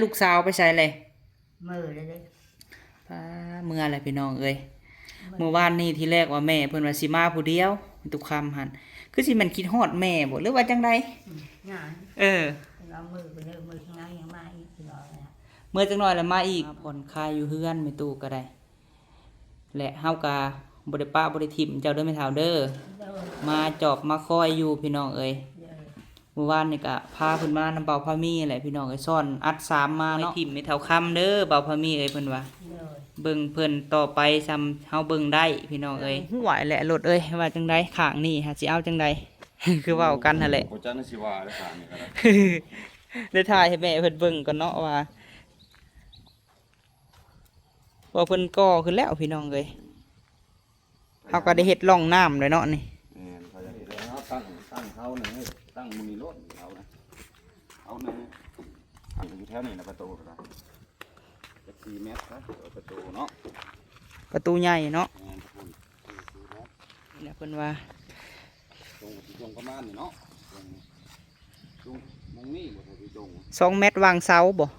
ລູກສາວໄປໃສແຫຼະ? ເມືອແລ້ວເດ້. ປ້າ ເມືອແລ້ວພີ່ນ້ອງເອີຍ. ເມືອ ມື້ວານນີ້ທີແລກວ່າແມ່ເພິ່ນວ່າຊິມາຜູ້ດຽວ ແມ່ຕຸກຄຳຫັ້ນ ຄືຊິແມ່ນຄິດຮອດແມ່ບໍ່ ຫຼືວ່າຈັ່ງໃດ? ອືມ ຫຍັງ? ເອີ ເພິ່ນວ່າມື້ເພິ່ນເດີ ມື້ຂ້າງໃນຍັງມາອີກ ເພິ່ນວ່າ. ເມືອຈັກໜ້ອຍແລ້ວມາອີກ ມາຜ່ອນຄາຍຢູ່ເຮືອນແມ່ຕູ້ກໍໄດ້. ແລະເຮົາກະບໍ່ໄດ້ປະບໍ່ໄດ້ຖິ້ມເຈົ້າເດີແມ່ເຖົ້າເດີ. ໂດຍ. ມາຈອບມາຄອຍຢູ່ພີ່ນ້ອງເອີຍ. ໂດຍ. ມື້ວານນີ້ກະພາເພິ່ນມານຳເບົາພາມີແຫຼະພີ່ນ້ອງເອີຍ ຊ້ອນອັດສາມມາເນາະ. ໄປຖິ້ມແມ່ເຖົ້າຄຳເດີເບົາພາມີເອີຍ ເພິ່ນວ່າ. ໂດຍ. ເບິ່ງເພິ່ນຕໍ່ໄປຊ່ຳເຮົາເບິ່ງໄດ້ພີ່ນ້ອງເອີຍ. ໂດຍ. ຫ້ວຍແຫຼະລົດເອີຍ ວ່າຈັ່ງໃດ ຂ້າງນີ້ຫາຊິເອົາຈັ່ງໃດ ຄືເວົ້າກັນຫັ້ນແຫຼະ. ບໍ່ຈັກຊິວ່າແລ້ວ ຂ້າງນີ້ກໍໄດ້ ໄດ້ຖ່າຍໃຫ້ແມ່ເພິ່ນເບິ່ງກ່ອນເນາະວ່າ ວ່າເພິ່ນກໍ່ຂຶ້ນແລ້ວພີ່ນ້ອງເອີຍ. ເຮົາກໍໄດ້ເຮັດຮ່ອງນ້ຳແລ້ວເນາະນີ້. ແມ່ນ ເຂົາຢາກເຮັດໃຫ້ເຮົາຕັ້ງ ຕັ້ງເສົາໜຶ່ງ ຕັ້ງໝູ່ນີ້ໂລດເສົານະ ເສົາໜຶ່ງ ຕັ້ງຢູ່ແຖວນີ້ນະ ປະຕູກໍໄດ້ ຈັກສີ່ແມັດນະ ປະຕູເນາະ ປະຕູໃຫຍ່ເນາະ. ແມ່ນ ປະຕູສີ່ແມັດ ນີ້ນະເພິ່ນວ່າ ຊ່ວງ ຊ່ວງປະມານນີ້ເນາະ ຊ່ວງ ຊ່ວງໝ່ອງນີ້ບໍ່ ເທົ່າທີ່ຊ່ວງ ສອງແມັດວາງເສົາບໍ່?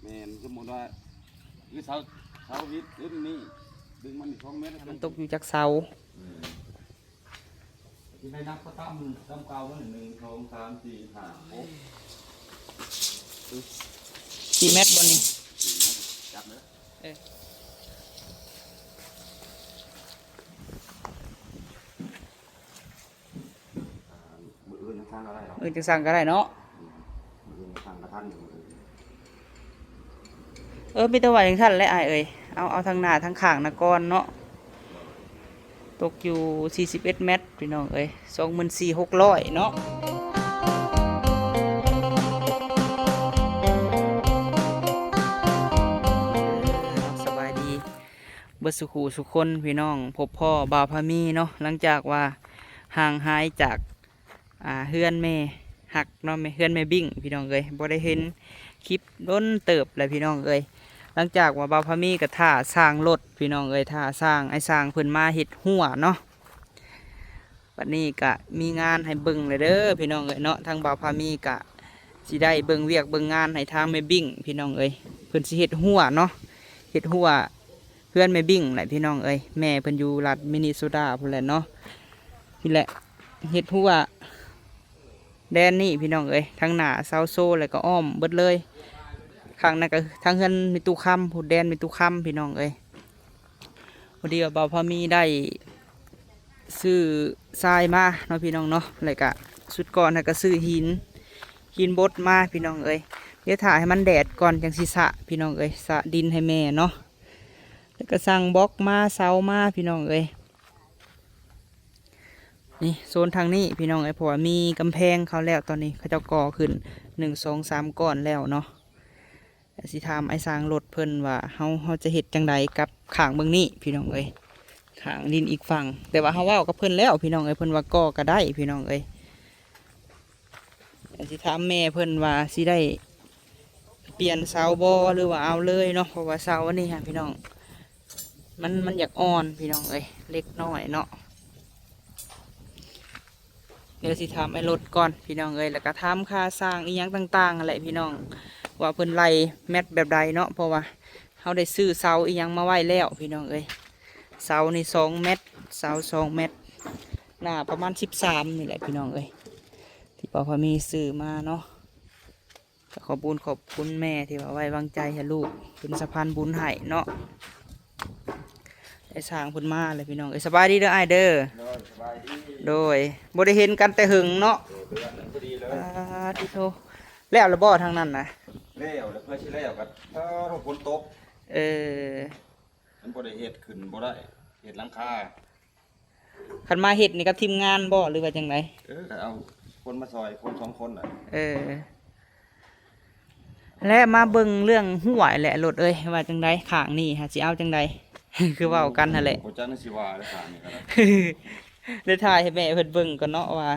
ແມ່ນ ສົມມຸດວ່າ ຫຼືເສົາ ເສົາວິດຂຶ້ນນີ້ ດຶງມັນສອງແມັດ ໃຫ້ມັນຕົກຢູ່ຈັກເສົາ. ອືມ ທີ່ໄດ້ນັບກໍຕາມ ຕາມເກົ່າມັນ ໜຶ່ງ ສອງ ສາມ ສີ່ ຫ້າ ຫົກ ສີ່ແມັດບໍ່ນີ້? ສີ່ແມັດ ຈັບເດີ. ເອີ ມື້ອື່ນຈັ່ງຊ່າງກໍໄດ້ເນາະ ມື້ອື່ນຈັ່ງຊ່າງກໍໄດ້ເນາະ. ອືມ ມື້ອື່ນຈັ່ງຊ່າງກໍທັນຢູ່ມື້ອື່ນ. ເອີ ມີແຕ່ວ່າຈັ່ງຊັ້ນແຫຼະອ້າຍເອີຍ ເອົາ ເອົາທັງໜ້າທັງຂ້າງນະກ່ອນເນາະ. ຕົກຢູ່ສີ່ສິບເອັດແມັດພີ່ນ້ອງເອີຍ ສອງໝື່ນສີ່ພັນຫົກຮ້ອຍເນາະ. ສະບາຍດີເບິດສູ່ຄູ່ສູ່ຄົນພີ່ນ້ອງ ພົບພໍ້ບ່າວພາມີເນາະ ຫຼັງຈາກວ່າຫ່າງຫາຍຈາກ ອ່າ ເຮືອນແມ່ຮັກເນາະ ແມ່ ເຮືອນແມ່ບິ້ງພີ່ນ້ອງເອີຍ ບໍ່ໄດ້ເຫັນຄລິບດົນເຕີບແລ້ວພີ່ນ້ອງເອີຍ. ຫຼັງຈາກວ່າບ່າວພາມີກໍຖ້າຊ່າງລົດພີ່ນ້ອງເອີຍ ຖ້າຊ່າງ ອ້າຍຊ່າງເພິ່ນມາເຮັດຮົ້ວເນາະ. ບັດນີ້ກະມີງານໃຫ້ເບິ່ງແລ້ວເດີພີ່ນ້ອງເອີຍເນາະ ທາງບ່າວພາມີກະຊິໄດ້ເບິ່ງວຽກເບິ່ງງານໃຫ້ທາງແມ່ບິ້ງພີ່ນ້ອງເອີຍ. ເພິ່ນຊິເຮັດຮົ້ວເນາະ ເຮັດຮົ້ວ ເຮືອນແມ່ບິ້ງແຫຼະພີ່ນ້ອງເອີຍ ແມ່ເພິ່ນຢູ່ລັດມິນິໂຊດາພຸ້ນແຫຼະເນາະ. ນີ້ແຫຼະ ເຮັດຮົ້ວແດນນີ້ພີ່ນ້ອງເອີຍ ທັງໜ້າເສົາໂຊ ແລ້ວກໍອ້ອມເບິດເລີຍ. ຂ້າງນັ້ນກໍທາງເຮືອນແມ່ຕູ້ຄຳ ຜູ້ແດນແມ່ຕູ້ຄຳພີ່ນ້ອງເອີຍ. ພໍດີວ່າບ່າວພາມີໄດ້ຊື້ຊາຍມາເນາະພີ່ນ້ອງເນາະ ແລ້ວກະຊຸດກ່ອນ ແລ້ວກະຊື້ຫີນ ຫີນບົດມາພີ່ນ້ອງເອີຍ. ດຽວຖ້າໃຫ້ມັນແດດກ່ອນຈັ່ງຊິສະພີ່ນ້ອງເອີຍ ສະດິນໃຫ້ແມ່ເນາະ. ແລ້ວກໍສັ່ງບລັອກມາ ເສົາມາພີ່ນ້ອງເອີຍ. ນີ້ໂຊນທາງນີ້ພີ່ນ້ອງເອີຍ ເພາະວ່າມີກຳແພງເຂົາແລ້ວ ຕອນນີ້ເຂົາເຈົ້າກໍ່ຂຶ້ນ ໜຶ່ງ ສອງ ສາມ ກ້ອນແລ້ວເນາະ. ແລ້ວຊິຖາມອ້າຍຊ່າງລົດເພິ່ນວ່າເຮົາ ເຮົາຈະເຮັດຈັ່ງໃດກັບຂ້າງເບື້ອງນີ້ພີ່ນ້ອງເອີຍ ຂ້າງດິນອີກຝັ່ງ. ແຕ່ວ່າເຮົາເວົ້າກັບເພິ່ນແລ້ວພີ່ນ້ອງເອີຍ ເພິ່ນວ່າກໍ່ກໍໄດ້ພີ່ນ້ອງເອີຍ. ແລ້ວຊິຖາມແມ່ເພິ່ນວ່າຊິໄດ້ປ່ຽນເສົາບໍ່ ຫຼືວ່າເອົາເລີຍເນາະ ເພາະວ່າເສົາອັນນີ້ຫັ້ນພີ່ນ້ອງ ມັນ ມັນຢາກອ່ອນພີ່ນ້ອງເອີຍ ເຫຼັກນ້ອຍເນາະ. ດຽວຊິຖາມອ້າຍລົດກ່ອນພີ່ນ້ອງເອີຍ ແລ້ວກໍຖາມຄ່າຊ່າງອີ່ຫຍັງຕ່າງໆຫັ້ນແຫຼະພີ່ນ້ອງ ວ່າເພິ່ນໄລ່ແມັດແບບໃດເນາະ ເພາະວ່າເຮົາໄດ້ຊື້ເສົາອີ່ຫຍັງມາໄວ້ແລ້ວພີ່ນ້ອງເອີຍ. ເສົານີ້ສອງແມັດ ເສົາສອງແມັດ ໜ້າປະມານສິບສາມນີ້ແຫຼະພີ່ນ້ອງເອີຍ ທີ່ບ່າວພາມີຊື້ມາເນາະ. ກໍຂອບບຸນຂອບຄຸນແມ່ທີ່ວ່າໄວ້ວາງໃຈໃຫ້ລູກເປັນສະພານບຸນໃຫ້ເນາະ. ໄດ້ສ້າງເພິ່ນມາແລ້ວພີ່ນ້ອງເອີຍ. ສະບາຍດີເດີອ້າຍເດີ. ໂດຍ ສະບາຍດີ. ໂດຍ ບໍ່ໄດ້ເຫັນກັນແຕ່ເຫິງເນາະ. ໂດຍ ເດືອນໜຶ່ງພໍດີເລີຍ. ອາ ຕິໂທ ແລ້ວລະບໍ່ທາງນັ້ນນະ? ແລ້ວ ແລ້ວເພື່ອຊິແລ້ວກໍ ເອີ ຝົນຕົກ. ເອີ ມັນບໍ່ໄດ້ເຮັດ ຂຶ້ນບໍ່ໄດ້ ເຮັດຫຼັງຄາ. ຄັນມາເຮັດນີ້ກັບທີມງານບໍ່ ຫຼືວ່າຈັ່ງໃດ? ເອີ ກໍເອົາຄົນມາຊ່ອຍ ຄົນສອງຄົນນະ. ເອີ ແລະມາເບິ່ງເລື່ອງຮົ້ວແຫຼະລົດເອີຍ ວ່າຈັ່ງໃດ ຂ້າງນີ້ຫາຊິເອົາຈັ່ງໃດ ຄືເວົ້າກັນຫັ້ນແຫຼະ. ບໍ່ຈັກຊິວ່າແລ້ວ ຂ້າງນີ້ກໍໄດ້ ໄດ້ຖ່າຍໃຫ້ແມ່ເພິ່ນເບິ່ງກ່ອນເນາະ ວ່າ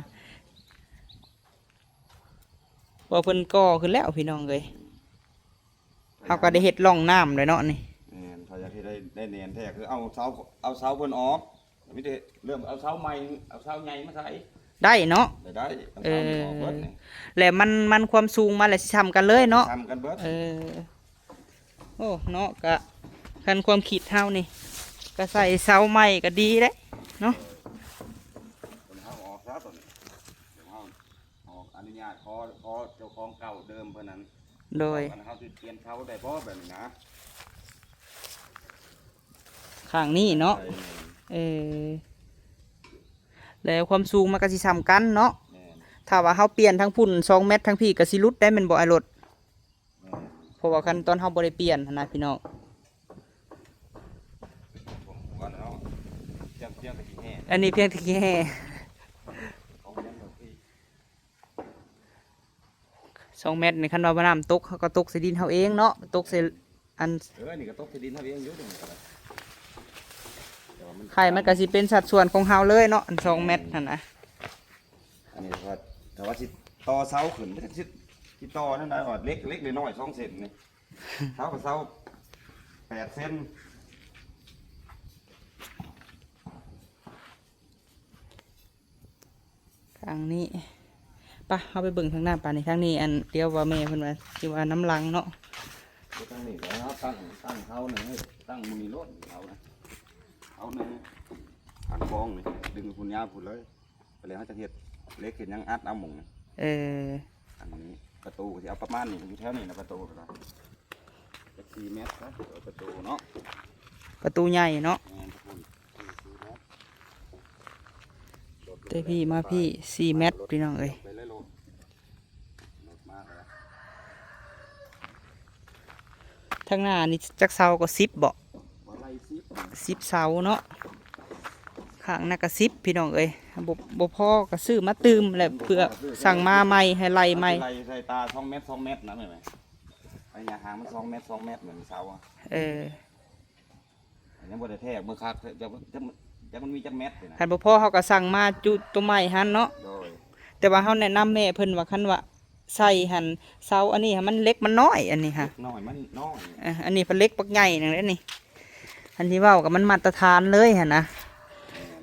ວ່າເພິ່ນກໍ່ຂຶ້ນແລ້ວພີ່ນ້ອງເອີຍ. ເຮົາກໍໄດ້ເຮັດຮ່ອງນ້ຳແລ້ວເນາະນີ້. ແມ່ນ ຖ້າຢາກເຮັດໃຫ້ໄດ້ແໜ້ນແທ້ ຄືເອົາເສົາ ເອົາເສົາເພິ່ນອອກ ມີແຕ່ເລີ່ມເອົາເສົາໃໝ່ ເອົາເສົາໃຫຍ່ມາໃສ່ ໄດ້ເນາະ. ໄດ້ ໄດ້ ເອົາເສົາໃໝ່ອອກເບິດນີ້. ແລ້ວມັນ ມັນຄວາມສູງມາແລ້ວຊິຊ່ຳກັນເລີຍເນາະ. ຊ່ຳກັນເບິດ. ເອີ ໂອ້ ເນາະ ກະ ຄັນຄວາມຄິດເຮົານີ້ ກະໃສ່ເສົາໄມ້ກະດີແຫຼະເນາະ. ເຮົາອອກຊະຕົວນີ້ ດຽວເຮົາອອກອະນຸຍາດ ຂໍ ຂໍເຈົ້າຂອງເກົ່າເດີມເພິ່ນນັ້ນ. ໂດຍ ເຮົາຊິປ່ຽນເສົາໄດ້ບໍ່ແບບນີ້ນະ? ຂ້າງນີ້ເນາະ. ເອີ ແລ້ວຄວາມສູງມັນກະຊິສ່ຳກັນເນາະ. ຖ້າວ່າເຮົາປ່ຽນທາງພຸ້ນສອງແມັດ ທາງພີ້ກະຊິຫຼຸດໄດ້ແມ່ນບໍ່ອ້າຍລົດ? ເພາະວ່າຄັນຕອນເຮົາບໍ່ໄດ້ປ່ຽນຫັ້ນນະພີ່ນ້ອງ. ອັນນີ້ພຽງແຕ່ຂີ້ແຮ່ ສອງແມັດນີ້ ຄັນວ່ານ້ຳຕົກ ເຮົາກະຕົກໃສ່ດິນເຮົາເອງເນາະ ຕົກໃສ່ອັນ ເອີ ອັນນີ້ກະຕົກໃສ່ດິນເຮົາເອງຢູ່ ໄຂ່ມັນກະຊິເປັນສັດສ່ວນຂອງເຮົາເລີຍເນາະ ອັນສອງແມັດຫັ້ນນະ. ອັນນີ້ຖ້າວ່າຊິຕໍ່ເສົາຂຶ້ນ ຊິ ຊິຕໍ່ແນວໃດ ເຫຼັກ ເຫຼັກນ້ອຍໆສອງເສັ້ນນີ້ ເສົາ ເສົາແປດເຊັນ ຂ້າງນີ້. ປະ ເຮົາໄປເບິ່ງທາງໜ້າ ປານີ້ ທາງນີ້ ອັນ ດຽວວ່າແມ່ເພິ່ນວ່າ ຊິວ່ານຳຫຼັງເນາະ. ທາງນີ້ເຮົາຕັ້ງ ຕັ້ງເສົາໜຶ່ງ ຕັ້ງໝູ່ນີ້ໂລດ ເສົານະ ເສົາໜຶ່ງ ອັນຄອງນີ້ ດຶງພຸ້ນຍາວພຸ້ນເລີຍ. ແລ້ວເຮົາຈະເຮັດເຫຼັກເຮັດຫຍັງອັດເອົາໝ່ອງນີ້. ເອີ ອັນນີ້ປະຕູກະຊິເອົາປະມານນີ້ ຢູ່ແຖວນີ້ນະ ປະຕູກະໄດ້ ຈັກສີ່ແມັດນະ ເອີ ປະຕູເນາະ ປະຕູໃຫຍ່ເນາະ. ແມ່ນ ປະຕູສີ່ແມັດ ແຕ່ພີ້ມາພີ້ສີ່ແມັດ ພີ່ນ້ອງເອີຍ. ໄປເລີຍໂລດ ລົດມາແລ້ວ ທາງໜ້ານີ້ຈັກເສົາກໍ ສິບເບາະ ສິບເສົາເນາະ. ຂ້າງນັ້ນກະສິບ ພີ່ນ້ອງເອີຍ ບໍ່ ບໍ່ພໍກະຊື້ມາຕື່ມແຫຼະ ເພື່ອສັ່ງມາໃໝ່ ໃຫ້ໄລ່ໃໝ່ ໄລ່ໃສ່ຕາສອງແມັດ ສອງແມັດນະ ແມ່ນບໍ່? ໄລຍະຫ່າງມັນສອງແມັດ ສອງແມັດ ແມ່ນເສົາ ເອີ ຍັງບໍ່ໄດ້ແທກເບິ່ງຄັກ ຈັກ ຈັກ ຈັກມັນມີຈັກແມັດນີ້ນະ. ຄັນບໍ່ພໍເຮົາກະສັ່ງມາຈຸໂຕໃໝ່ຫັ້ນເນາະ. ໂດຍ ແຕ່ວ່າເຮົາແນະນຳແມ່ເພິ່ນວ່າ ຄັນວ່າໃສ່ຫັ້ນ ເສົາອັນນີ້ຫັ້ນ ມັນເຫຼັກມັນນ້ອຍ ອັນນີ້ຫະ ເຫຼັກນ້ອຍມັນນ້ອຍ ເອີ ອັນນີ້ພັດເຫຼັກບັກໃຫຍ່ໜຶ່ງເດ້ນີ້. ອັນທີ່ເວົ້າກະມັນມາດຕະຖານເລີຍຫັ້ນນະ. ແມ່ນ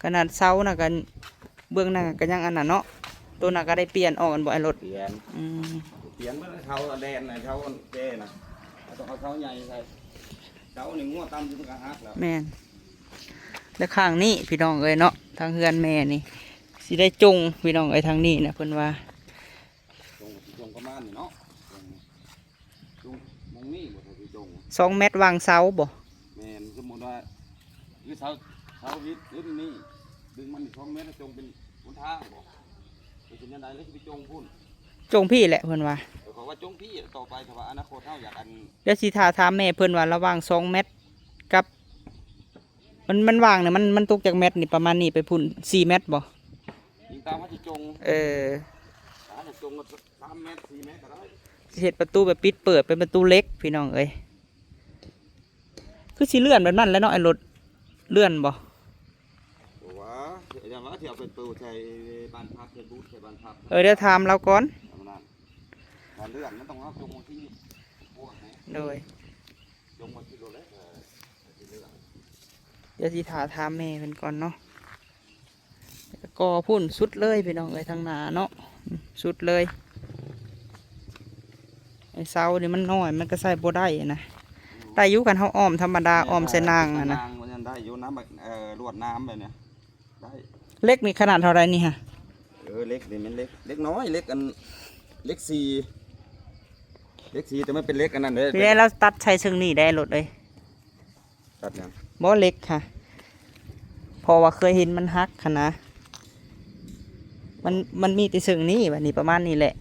ຂະໜາດເສົານະກະ ເບື້ອງໜ້າກະຍັງອັນນັ້ນເນາະ ໂຕນັ້ນກະໄດ້ປ່ຽນອອກແມ່ນບໍ່ອ້າຍລົດ? ປ່ຽນ ອືມ ປ່ຽນເບິດ ເສົາແດນນະ ເສົາແກ່ນະ ຕ້ອງເອົາເສົາໃຫຍ່ໃສ່ ເສົານີ້ງົວຕຳຊິມັນກະຫັກແລ້ວ. ແມ່ນ ແລະຂ້າງນີ້ພີ່ນ້ອງເອີຍເນາະ ທາງເຮືອນແມ່ນີ້ຊິໄດ້ຈົ່ງ ພີ່ນ້ອງເອີຍ ທາງນີ້ນະ ເພິ່ນວ່າ ຈົ່ງ ຈົ່ງປະມານນີ້ເນາະ ຈົ່ງ ມອງນີ້ບໍ່ ຖ້າຊິຈົ່ງ ສອງແມັດວາງເສົາບໍ່? ແມ່ນ ສົມມຸດວ່າ ຄືເສົາ ເສົາວິດຂຶ້ນນີ້ ດຶງມັນສອງແມັດ ຈົ່ງເປັນຫົນທາງບໍ່ ເປັນຈັ່ງໃດ ຫຼືຊິໄປຈົ່ງພຸ້ນ? ຈົ່ງພີ້ແຫຼະເພິ່ນວ່າ ເອີ ເຂົາວ່າຈົ່ງພີ້ຕໍ່ໄປ ຖ້າວ່າອະນາຄົດເຮົາຢາກອັນ ດຽວຊິຖ້າຖາມແມ່ເພິ່ນວ່າລະຫວ່າງສອງແມັດກັບ ມັນ ມັນຫວ່າງນີ້ ມັນ ມັນຕົກຈັກແມັດນີ້ ປະມານນີ້ໄປພຸ້ນ ສີ່ແມັດບໍ່? ຍິງຕາມວ່າຊິຈົ່ງ ເອີ ຖ້າຈະຈົ່ງກໍສາມແມັດ ສີ່ແມັດກໍໄດ້ ຊິເຮັດປະຕູແບບປິດເປີດ ເປັນປະຕູເຫຼັກ ພີ່ນ້ອງເອີຍ. ຄືຊິເລື່ອນແບບນັ້ນແຫຼະເນາະ ໄອ້ລົດ ເລື່ອນບໍ່? ບໍ່ວ່າ ຢ່າວ່າຊິເອົາປະຕູໃສ່ບານພັບ ໃສ່ບູດໃສ່ບານພັບ. ເອີ ດຽວຖາມລາວກ່ອນ ເອົານັ້ນ ຖ້າເລື່ອນມັນຕ້ອງເອົາຈົງທີ່ ໂດຍ ຈົງມາທີ່ໂລດແລ້ວ ເອີ ຊິເລື່ອນ ດຽວຊິຖ້າຖາມແມ່ເພິ່ນກ່ອນເນາະ. ກໍພຸ້ນສຸດເລີຍພີ່ນ້ອງເອີຍ ທາງໜ້າເນາະ ສຸດເລີຍ. ໄອ້ເສົານີ້ມັນນ້ອຍ ມັນກໍໃສ່ບໍ່ໄດ້ນະ ໄດ້ຢູ່ ຄັນເຮົາອ້ອມທຳມະດາ ອ້ອມໃສ່ນາງຫັ້ນນະ ນາງມັນຍັງໄດ້ຢູ່ນະ ເອີ ລວດໜາມແບບນີ້ໄດ້. ເຫຼັກນີ້ຂະໜາດເທົ່າໃດນີ້ຫະ? ເອີ ເຫຼັກນີ້ແມ່ນເຫຼັກ ເຫຼັກນ້ອຍ ເຫຼັກອັນ ເຫຼັກສີ່ ເຫຼັກສີ່ ແຕ່ມັນເປັນເຫຼັກອັນນັ້ນເດ້ ແຕ່ລາວຕັດໃສ່ເຊິ່ງນີ້ໄດ້ ລົດເອີຍ. ຕັດຫຍັງ? ບໍ່ ເຫຼັກຫະ ເພາະວ່າເຄີຍເຫັນມັນຫັກຫັ້ນນະ ມັນ ມັນມີແຕ່ເຊິ່ງນີ້ ບາດນີ້ປະມານນີ້ແຫຼະ.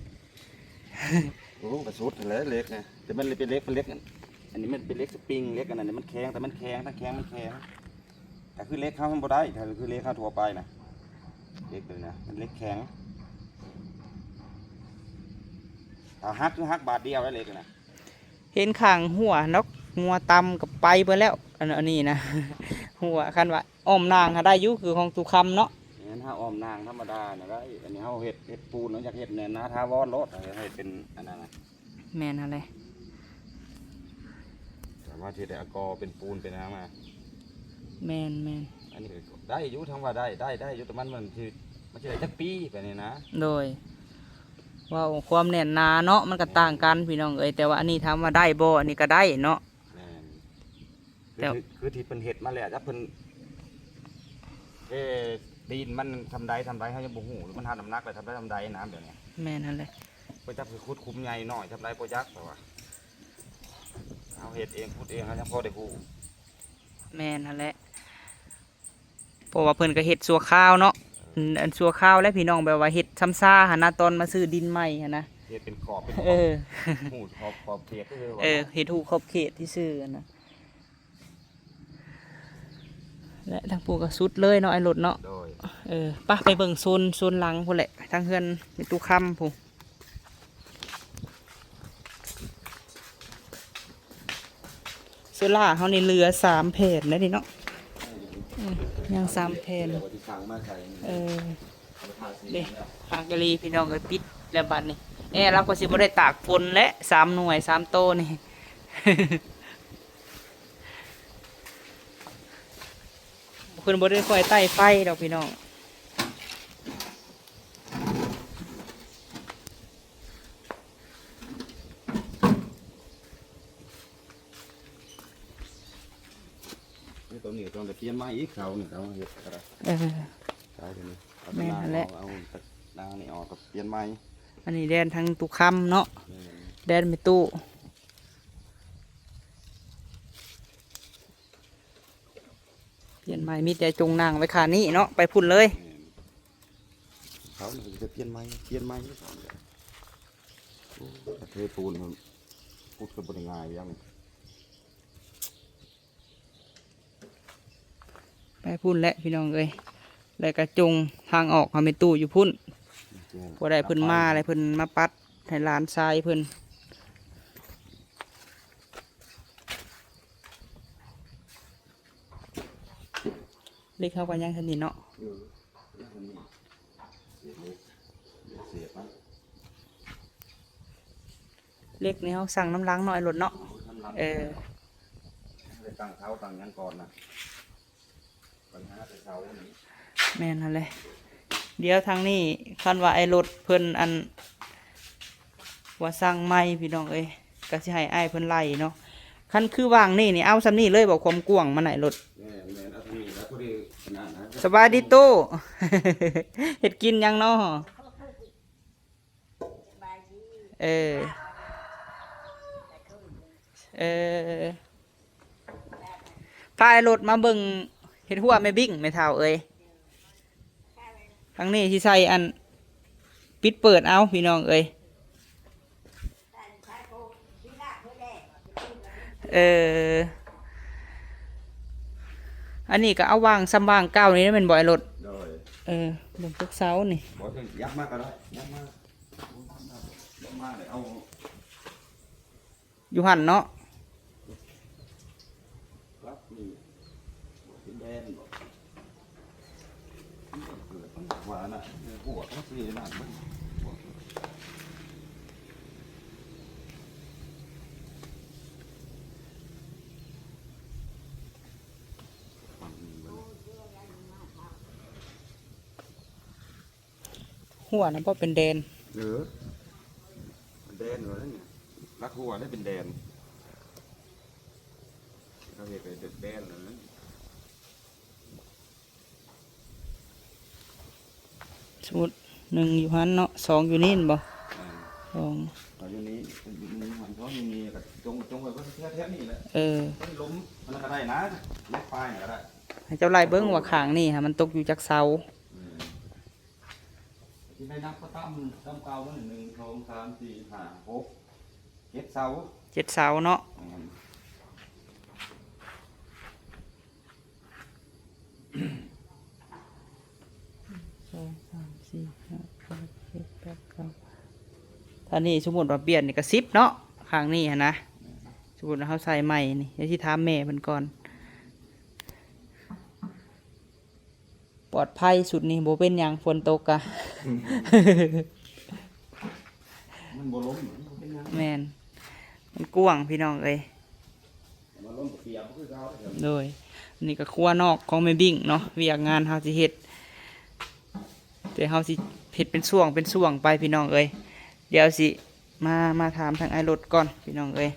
ໂອ້ ກະສຸດຫັ້ນແຫຼະເຫຼັກນະ ແຕ່ມັນເປັນເຫຼັກ ເປັນເຫຼັກ ອັນນີ້ມັນເປັນເຫຼັກສະປຣິງ ເຫຼັກອັນນັ້ນມັນແຂງ ແຕ່ມັນແຂງ ທັງແຂງມັນແຂງ ກະຄືເຫຼັກເຮົາມັນບໍ່ໄດ້ ກະຄືເຫຼັກເຮົາທົ່ວໄປນະ ເຫຼັກໂຕນີ້ນະ ມັນເຫຼັກແຂງ ຖ້າຫັກຄືຫັກບາດດຽວແຫຼະເຫຼັກນະ. ເຫັນຂ້າງຮົ້ວເນາະ ງົວຕຳກໍໄປເບິດແລ້ວ ອັນ ອັນນີ້ນະ ຮົ້ວ ຄັນວ່າອ້ອມນາງຫາໄດ້ຢູ່ ຄືຂອງຕູ້ຄຳເນາະ. ແມ່ນ ຖ້າອ້ອມນາງທຳມະດານະໄດ້ ອັນນີ້ເຮົາເຮັດ ເຮັດປູນ ເຮົາຢາກເຮັດແນວໜ້າຖາວອນໂລດ ເຮົາເຮັດເປັນອັນນັ້ນນະ. ແມ່ນຫັ້ນແຫຼະ ສາມາດເຮັດໄດ້ ເອົາກໍ່ເປັນປູນເປັນຫຍັງນະ. ແມ່ນໆ ອັນນີ້ກໍໄດ້ຢູ່ ທັງວ່າໄດ້ ໄດ້ ໄດ້ຢູ່ ແຕ່ມັນ ມັນຊິ ມັນຊິໄດ້ຈັກປີແບບນີ້ນະ? ໂດຍ ເວົ້າຄວາມແໜ້ນໜາເນາະ ມັນກໍຕ່າງກັນພີ່ນ້ອງເອີຍ ແຕ່ວ່າອັນນີ້ຖາມວ່າໄດ້ບໍ່ ອັນນີ້ກໍໄດ້ເນາະ. ແມ່ນ ແຕ່ ຄື ຄືທີ່ເພິ່ນເຮັດມາແລ້ວ ຈັກເພິ່ນເທດິນມັນຊ່ຳໃດຊ່ຳໃດ ເຮົາຍັງບໍ່ຮູ້ ມັນຮັບນ້ຳໜັກໄດ້ຊ່ຳໃດຊ່ຳໃດນະ ແບບນີ້. ແມ່ນຫັ້ນແຫຼະ ບໍ່ຈັກຊິຂຸດຂຸມໃຫຍ່ນ້ອຍຊ່ຳໃດບໍ່ຈັກ ແຕ່ວ່າເຮົາເຮັດເອງຂຸດເອງ ເຮົາຍັງພໍໄດ້ຮູ້. ແມ່ນຫັ້ນແຫຼະ ເພາະວ່າເພິ່ນກໍເຮັດຊົ່ວຄາວເນາະ ເອີ ອັນ ອັນຊົ່ວຄາວແຫຼະພີ່ນ້ອງ ແບບວ່າເຮັດຊຳຊາຫັ້ນນະ ຕອນມາຊື້ດິນໃໝ່ຫັ້ນນະ ເຮັດເປັນຂອບເປັນຂອບ ເອີ ຮູ້ຂອບ ຂອບເຂດຊື່ໆ ເອີ ເນາະ ເຮັດຮູ້ຂອບເຂດຊື່ໆຫັ້ນນະ. ແລະທາງຜູ້ກໍສຸດເລີຍເນາະ ອ້າຍລົດເນາະ. ໂດຍ ເອີ ປະ ໄປເບິ່ງໂຊນ ໂຊນຫຼັງພຸ້ນແຫຼະ ທາງເຮືອນແມ່ຕູ້ຄຳພຸ້ນ. ໂຊລ່າເຮົານີ້ເຫຼືອສາມແຜ່ນແລ້ວນີ້ເນາະ ເອີ ຍັງສາມແຜ່ນ ເອີ ເດ້ ຫາກະລີພີ່ນ້ອງເອີຍ ປິດແລ້ວບັດນີ້ ແອ ລາວກໍຊິບໍ່ໄດ້ຕາກຝົນແຫຼະ ສາມໜ່ວຍ ສາມໂຕນີ້. ເພິ່ນບໍ່ໄດ້ຄ່ອຍໄຕ້ໄຟດອກພີ່ນ້ອງ. ນີ້ຕົວນີ້ຕ້ອງໄດ້ປ່ຽນໃໝ່ອີກ ເສົານີ້ເຂົາເຮັດກໍໄດ້ ເອີ ເສົາຕົວນີ້ເອົາ ແມ່ນແຫຼະ ເອົານາງນີ້ອອກກໍປ່ຽນໃໝ່. ອັນນີ້ແດນທາງຕູ້ຄຳເນາະ ແມ່ນ ແດນແມ່ຕູ້. ປ່ຽນໃໝ່ ມີແຕ່ຈົ່ງນັ່ງໄວ້ຂ້າງນີ້ເນາະ ໄປພຸ້ນເລີຍ. ແມ່ນ ເຂົານີ້ຈະປ່ຽນໃໝ່ ປ່ຽນໃໝ່ເຂົານີ້. ໂອ້ ເທປູນພຸ້ນ ຂຸດກໍບໍ່ໄດ້ງ່າຍຢ່າງນີ້. ໄປພຸ້ນແຫຼະພີ່ນ້ອງເອີຍ ແລ້ວກໍຈົ່ງທາງອອກໃຫ້ແມ່ຕູ້ຢູ່ພຸ້ນ ແມ່ນ ພໍໄດ້ເພິ່ນມາແລ້ວເພິ່ນມາປັດໃຫ້ຫຼານຊາຍເພິ່ນ. ເຫຼັກເຮົາກໍຍັງເທົ່ານີ້ເນາະ ເອີ ຍັງເທົ່ານີ້ ເສດເຫຼັກ ເສດມັນ ເຫຼັກນີ້ເຮົາສັ່ງນຳຫຼັງເນາະ ອ້າຍລົດເນາະ ນຳຫຼັງ ເອີ ໄດ້ຕັ້ງເສົາຕັ້ງຫຍັງກ່ອນນະ ບັນຫາແຕ່ເສົານີ້ ແມ່ນຫັ້ນແຫຼະ. ດຽວທາງນີ້ຄັນວ່າອ້າຍລົດເພິ່ນ ອັນ ວ່າສັ່ງໃໝ່ພີ່ນ້ອງເອີຍ ກໍຊິໃຫ້ອ້າຍເພິ່ນໄລ່ເນາະ. ຄັນຄືວາງນີ້ນີ້ ເອົາສ່ຳນີ້ເລີຍບໍ່ ຄວາມກວ້າງມັນ ອ້າຍລົດ? ແມ່ນໆ ເອົາສ່ຳນີ້ລະ ພໍດີຂະໜາດນັ້ນ. ສະບາຍດີຕູ້ ເຮັດກິນຫຍັງເນາະ? ເອີ ເອີ ພາອ້າຍລົດມາເບິ່ງເຮັດຮົ້ວແມ່ບິ້ງ ແມ່ເຖົ້າເອີຍ. ທາງນີ້ຊິໃສ່ອັນ ປິດເປີດເອົາພີ່ນ້ອງເອີຍ. ເອີ ອັນນີ້ກໍເອົາວາງສ່ຳວາງເກົ່ານີ້ແມ່ນບໍ່ ອ້າຍລົດ? ໂດຍ ເອີ ເບິ່ງພວກເສົານີ້ ບໍ່ ຍັບມາກໍໄດ້ ຍັບມາ ຍັບມາເອົາ ຢູ່ຫັ້ນເນາະ. ຮົ້ວນະບໍ່ເປັນແດນ ເອີ ແດນວ່ານັ້ນນະ ຫຼັກຮົ້ວໄດ້ເປັນແດນ ເຂົາເຮັດໃຫ້ເປັນແດນນັ້ນນະ. ສົມມຸດ ໜຶ່ງຢູ່ຫັ້ນເນາະ ສອງຢູ່ນີ້ແມ່ນບໍ່? ແມ່ນ ສອງ ເອົາຢູ່ນີ້ ໜຶ່ງຢູ່ຫັ້ນ ສອງຢູ່ນີ້ ກໍຈົ່ງ ຈົ່ງໄວ້ເບິດແຖວໆນີ້ແຫຼະ. ເອີ ມັນລົມ ມັນກໍໄດ້ນະ ແຍກປາຍນີ້ກໍໄດ້ ໃຫ້ເຈົ້າໄລ່ເບິ່ງວ່າຂ້າງນີ້ຫາມັນຕົກຢູ່ຈັກເສົາ. ແມ່ນ ຊິໄດ້ນັບກໍຕາມ ຕາມເກົ່າມັນ ໜຶ່ງ ສອງ ສາມ ສີ່ ຫ້າ ຫົກ ເຈັດເສົາ ເຈັດເສົາເນາະ. ແມ່ນ ສອງ ສາມ ສີ່ ຫ້າ ຫົກ ເຈັດ ແປດ ເກົ້າ ຖ້ານີ້ສົມມຸດວ່າປ່ຽນນີ້ກໍສິບເນາະ ຂ້າງນີ້ຫັ້ນນະ. ແມ່ນ ສົມມຸດວ່າເຮົາໃສ່ໃໝ່ນີ້ ດຽວຊິຖາມແມ່ເພິ່ນກ່ອນ. ປອດໄພຊຸດນີ້ ບໍ່ເປັນຫຍັງ ຝົນຕົກກະ ມັນບໍ່ລົມ ມັນບໍ່ເປັນຫຍັງ. ແມ່ນ ມັນກວ້າງພີ່ນ້ອງເອີຍ. ມັນລົມກໍປຽກຄືເກົ່າເດີ. ໂດຍ ນີ້ກໍຄົວນອກຂອງແມ່ບິ້ງເນາະ ວຽກງານເຮົາຊິເຮັດ. ແຕ່ເຮົາຊິເຮັດເປັນຊ່ວງເປັນຊ່ວງໄປພີ່ນ້ອງເອີຍ. ດຽວຊິມາ ມາຖາມທາງອ້າຍລົດກ່ອນພີ່ນ້ອງເອີຍ.